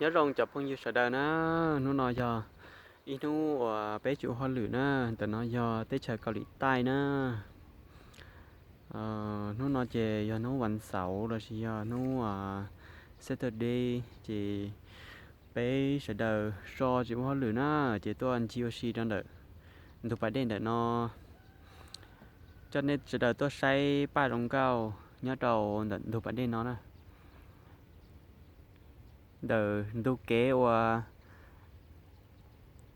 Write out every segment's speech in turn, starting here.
Nyob zoo cov phooj ywg sawv daws na, hnub no yog ib hnub uas peb tsis ua hauj lwm na, ntawm no yog teb chaws Kaus Lim Taij na. Hnub no ces yog hnub vas xauv lossis yog hnub Saturday, ces peb sawv daws so tsis ua hauj lwm na, ces tuaj ncig ua si rau ntawm ntug pas dej ntawm no. Coj nej sawv daws tuaj saib paj zoo nkauj nyob rau ntawm ntug pas dej no na. Ntawm ntug kev uas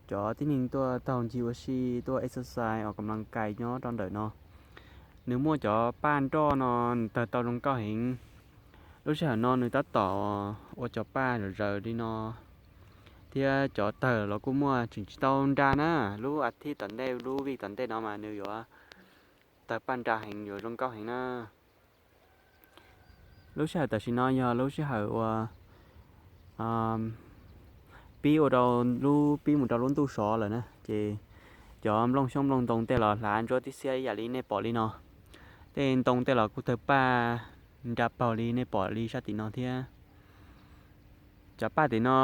cov tib neeg tuaj taug ncig ua si, tuaj exercise, ua kam las kais nyob rau ntawm no. Nws muaj cov paj nroj no, nws tawg tau zoo nkauj heev. Lub sij hawm no nws tab tom ua cov paj zom zaws li no, thiab cov tawg los kuj muaj, tseem tsis tau nra na. Lub as thiv tom ntej, lub vij tom ntej no mas nws yuav tawg paj nra heev, yuav zoo nkauj heev na. Lub sij hawm tam sim no yog lub sij hawm uas pib ua rau lub, pib mus rau lub ntuj sov lawm na, ces cov nplooj xyoob nplooj ntoo tej los hlav ntsuab tib xiab ib yam li nej pom li no. Tej ntoo tej los kuj tawg paj nra paug li nej pom li sab tim no thiab. Cov paj tim no,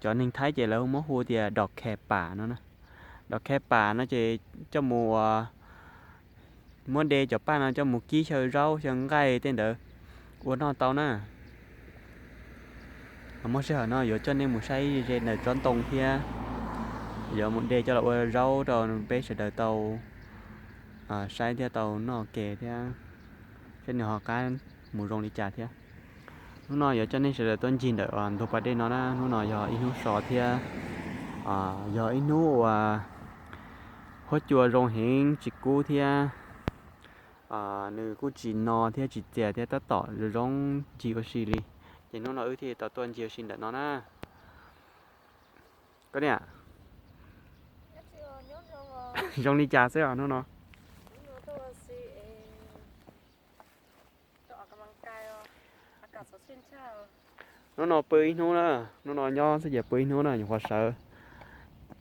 cov neeg Thaib ces lawv muab hu tias dom khe pam no na. Dom khe pam no ces coj mus ua, muab de cov paj no coj mus kib xyaw zaub xyaw nqaij tej ntawd ua noj tau na. Muaj sij hawm no yuav coj nej mus saib ze ntawm tsob ntoo thiab, yuav mus de coj los ua zaub rau peb sawv daws tau saib thiab tau noj ke thiab, saib nws ho qab mus zoo li cas thiab. Hnub no yuav coj nej sawv daws tuaj ncig ntawm ntug pas dej no na. Hnub no yog ib hnub so thiab yog ib hnub uas huab cua zoo heev, tsis kub thiab, nws kuj tsis no thiab tsis txias thiab, tab tom zoo zoo ncig ua si li. Ces hnub no wb thiaj tau tuaj ncig ua si ntawm no na. Koj niam, zoo li cas xwb os hnub no? Hnub no pw ib hnub na, hnub no nyob xwb ces pw ib hnub na, nyuam qhuav sawv.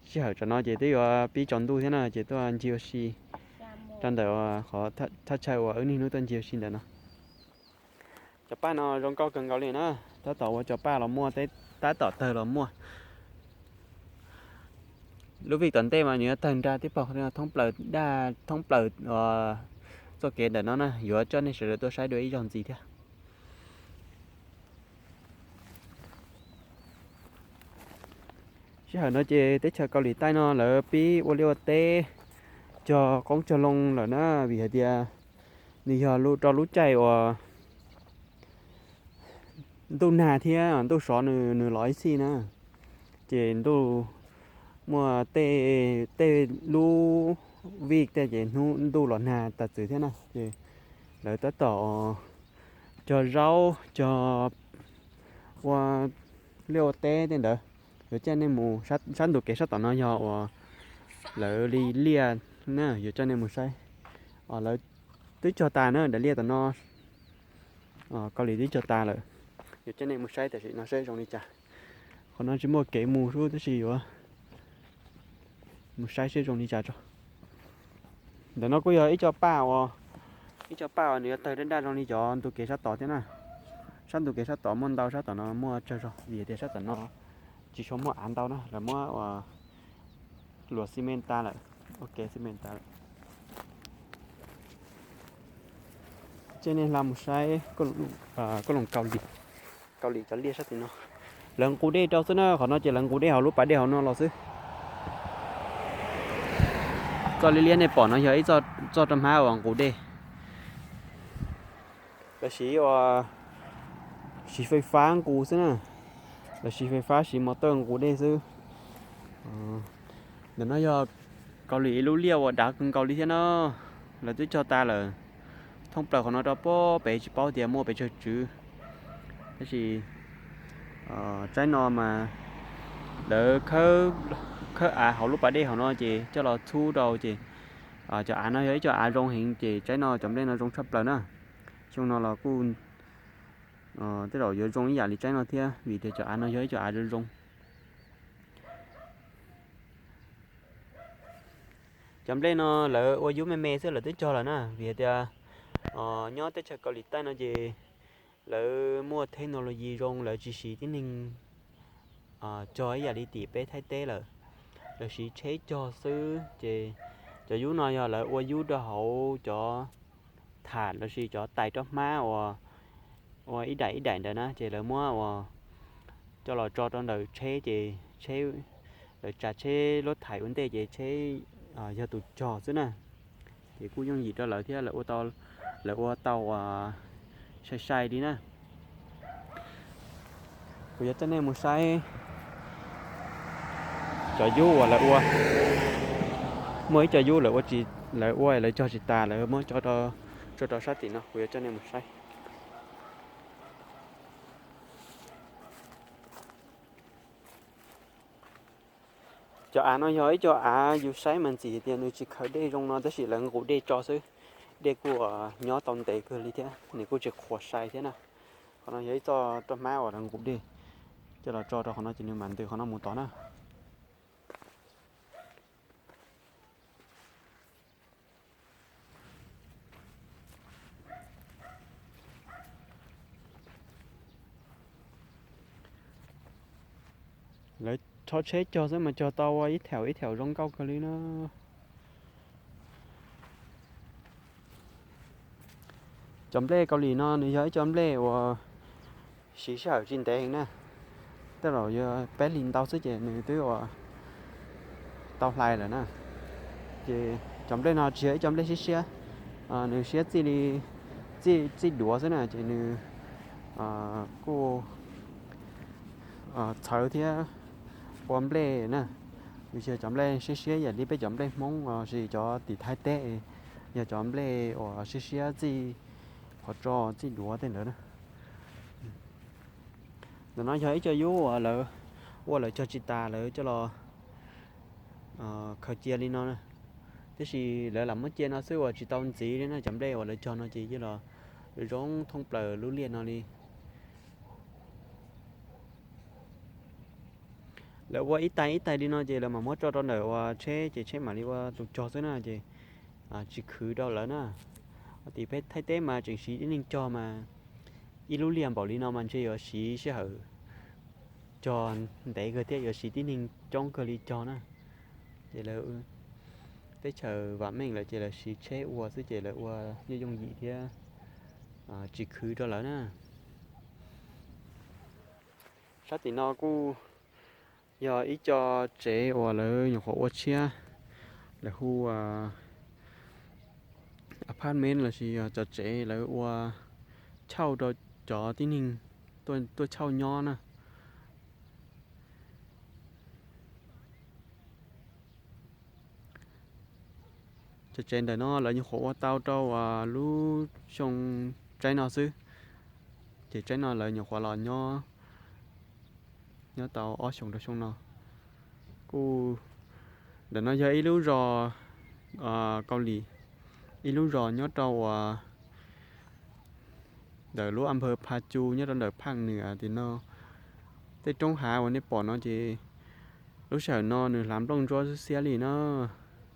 Sij hawm tsam no ces twb yuav pib tsaus ntuj thiab na, ces tuaj ncig ua si rau ntawm qhov thaj chaw uas wb niaj hnub tuaj ncig ua si ntawm no. Cov paj no zoo nkauj kawg nkaus li na, tab tom ua cov paj los muaj, tab tom tawg los muaj. Lub vij tom ntej mas nws yuav tawg nra tib paug, thoob plaws daj, thoob plaws txoj kev ntawm no na, yuav coj nej sawv daws tuaj saib dua ib zaug ntxiv thiab. Sij hawm no ces teb chaws Kaus Lim Taij no lawv pib ua liaj ua teb cog qoob cog loo lawm na, vim hais tias nws yog rau lub caij uas ntuj nag thiab ntuj sov nws los ib txhij na, ces ntuj muaj tej, tej lub vij tej ces ntuj los nag tas txwm thiab na, ces lawv tab tom cog zaub cog ua liaj ua teb tej ntawd. Yuav coj nej mus sab ntu kev sab tom no yog uas lawv li liaj na, yuav coj nej mus saib. Lawv twb cog tas na, daim liaj tom no Kaus Lim twb cog tas lawm. Yuav coj nej mus saib tam sim no saib zoo li cas. Qhov no tsis muaj kev mus xwb tab sis yuav mus saib seb zoo li cas tso. Ntawm no kuj yog ib co paj uas, ib co paj uas nws yuav tawg daj daj zoo li cov ntu kev sab tod thiab na. Sab ntu kev sab tod muaj ntau, sab tom no muaj tsawg zog vim tias sab tom no tsis tshua muaj av ntau na, lawv muab ua luam xi me tas lawm, ua kev xi me tas lawm. Ces nej hla mus saib koj loos Kaus Lim, Kaus Lim cov liaj sab tim no. Lawv nqus dej rau xwb na, qhov no ces lawv nqus dej hauv lub pas dej hauv no los xwb. Txoj liab liab nej pom no yog ib txoj rau hmab uas nqus dej. Lawv siv ua, siv fais fab nqus xwb na. Lawv siv fais fab siv mos tawj nqus dej xwb. Ntawm no yog Kaus Lim ib lub liaj uas dav kawg nkaus li thiab no. Lawv twb cog tas lawm. Thoob plaws qhov no rau pem tsis paub tias muaj pes tsawg tswv, tab sis tsaib no mas lawv khawb av hauv lub pas dej hauv no ces coj los txhub rau ces cov av no yog ib co av zoo heev ces tsaib no cov nplej no zoo tshaj plaws na. Xyoo no los kuj tej zaum yuav zoo ib yam li tsaib no thiab vim tias cov av no yog ib co av zoo zoo. Cov nplej no lawv ua yub me me xwb lawv twb cog lawm na, vim hais tias nyob teb chaws Kaus Lim Taij no ces Lawv muaj technology zoo, lawv tsis siv tib neeg cog ib yam li tim peb Thaib teb lawm. Lawv siv tsheb cog xwb ces cov yub no yog lawv ua yub rau hauv cov tham lossis cov tais roj hmab uas ua ib daim ib daim ntawd na, ces lawv muab ua coj los tso rau ntawm tsheb ces tsheb, lawv tsav tsheb lub thaiv ua ntej ces tsheb yog tus cog xwb na. Ces kuj yooj yim rau lawv thiab lawv ua tau, lawv ua tau uas sai sai li na. Kuv yuav coj nej mus saib cov yub uas lawv ua. Muaj ib co yub lawv ua tsis, lawv ua lawv cog tsis tas, lawv muab tso rau sab tim no, kuv yuav coj nej mus saib. Cov av no yog ib co av yus saib mas ntxim tias nws tsis khaws dej zoo no tab sis lawv nqus dej tso xwb. Dej kuj nyob tau ntev kawg li thiab nws kuj tsis qhuav sai thiab na. Qhov no yog ib txoj roj hmab uas lawv nqus dej coj los tso rau qhov no ces nws mam ntws qhov no mus tod na. Lawv rho tsheb cog xwb mas cog tau ua ib thaum ib thaum zoo nkauj kawg li na. Cov nplej Kaus Lim no nws yog ib co nplej uas siv sij hawm tsis ntev heev na, tej zaum yog peb hlis ntau xwb ces nws twb uas tau hlais lawm na. Ces cov nplej no tsis yog ib co nplej siab siab, nws siab txij li, txij duav xwb na ces nws kuj txhawv thiab ua nplej na. Nws tsis yog cov nplej siab siab yam li peb cov nplej Hmoob lossis cov tim Thaib teb, yog cov nplej uas siab siab txij qhov tso txij duav tej ntawd na. Ntawm no yog ib co yub uas lawv ua lawv cog tsis tas lawv coj los khaws cia li no na. Tiam sis lawv lam muab cia no xwb uas tsis tau ntxiv li na, cov nplej uas lawv cog no ces cia los zoo thoob plaws lub liaj no li. Lawv ua ib tais ib tais li no ces lawv mam muab tso rau ntawm uas tsheb ces tsheb mam li ua tus cog xwb na ces tsis khwv rau lawv na. Tim peb Thaib teb mas tseem siv tib neeg cog mas ib lub liaj npaum li no mas ntshe yuav siv sij hawm cog ntev kawg thiab yuav siv tib neeg coob kawg li cog na. Ces lawv teb chaws vam meej lawm ces lawv siv tsheb ua xwb ces lawv ua yooj yooj yim thiab tsis khwv rau lawv na. Sab tim no kuj yog ib co tsev uas lawv nyuam qhuav ua tshiab, lawv hu apartment lossis yog cov tsev lawv ua chauj rau cov tib neeg tuaj chauj nyob na. Cov tsev ntawm no lawv nyuam qhuav ua tau rau lub xyoo tsaib no xwb, ces tsaib no lawv nyuam qhuav los nyob, nyob tau ob xyoos rau xyoo no. Kuj ntawm no yog ib lub zos Kaus Lim, ib lub zos nyob rau uas ntawm lub a pha Pha Cu nyob rau ntawm Phaj Nwm tim no. Tej roob hav uas nej pom no ces lub sij hawm no nws hlav nplooj ntsuab xiab li na,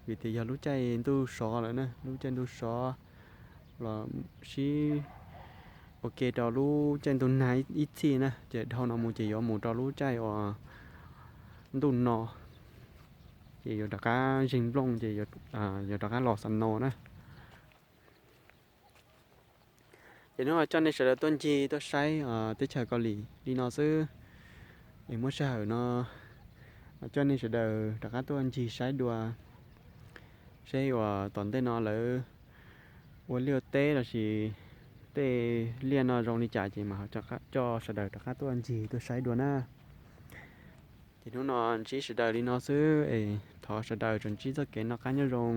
vim tias yog lub caij ntuj sov lawm na, lub caij ntuj sov los sib ua ke rau lub caij ntuj nag ib txhij na, ces dhau no mus ces yuav mus rau lub caij uas ntuj no, ces yuav rov qab zeeg nplooj ces yuav rov qab los xa no na. Ces hnub no coj nej sawv daws tuaj ncig tuaj saib teb chaws Kaus Lim li no xwb, es muaj sij hawm no coj nej sawv daws rov qab tuaj ncig saib dua, seb uas tom ntej no lawv ua liaj teb lossis tej liaj no zoo li cas ces mam coj sawv daws rov qab tuaj ncig tuaj saib dua na. Ces hnub no ntsib sawv daws li no xwb es thov sawv daws tsuas ntsib txoj kev noj qab nyob zoo.